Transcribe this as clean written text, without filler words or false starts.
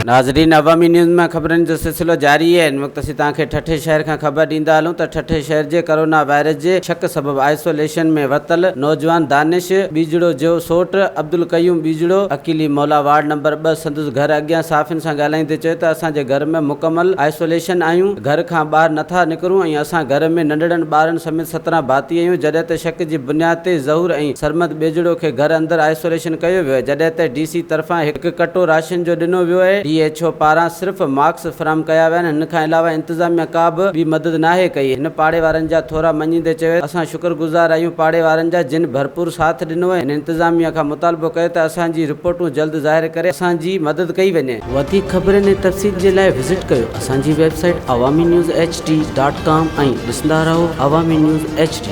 ناظرين عوامي نيوز مان خبرن جو سلسلو جاري آهي هن وقت اسين توهان کي ٺٽي شهر کان خبر ڏيندا هلون ته ٺٽي شهر جي ڪرونا وائرس جي شڪ سبب آئسوليشن ۾ ورتل نوجوان دانش ٻيجڙو جو سوٽ عبدالقيوم ٻيجڙو عقيلي مولا وارڊ نمبر ٻه سندس گهر اڳيان صحافين سان ڳالهائيندي چيو ته اسان جي گهر ۾ مڪمل آئسوليشن آهيون گهر کان ٻاهر نٿا نڪرون ۽ اسان گهر ۾ ننڍڙن ٻارن سميت 17 ڀاتي آهيون جڏهن ته شڪ جي بنياد تي ظهور ۽ سرمد ٻيجڙو کي گهر اندر آئسوليشن ڪيو ويو آهي جڏهن ته ڊي سي طرفان هڪ ڪٽو راشن جو ڏنو ويو آهي، ڊي ايڇ او پاران صرف ماسڪ فراهم ڪيا ويا آهن، هن کان علاوه انتظاميا ڪا به ٻي مدد ناهي ڪئي، هن پاڙي وارن جا ٿورا مڃيندي چيو ته اسان شڪر گذار آهيون پاڙي وارن جا جن ڀرپور ساٿ ڏنو آهي، هن انتظاميا کان مطالبو ڪيو ته اسان جي رپورٽون جلد ظاهر ڪري اسان جي مدد ڪئي وڃي. وڌيڪ خبرن ۽ تفصيل جي لاء وزٽ ڪيو اسان جي website Awami news H D dot com ۽ ڏسندا رهو عوامي نيوز ايڇ ڊي.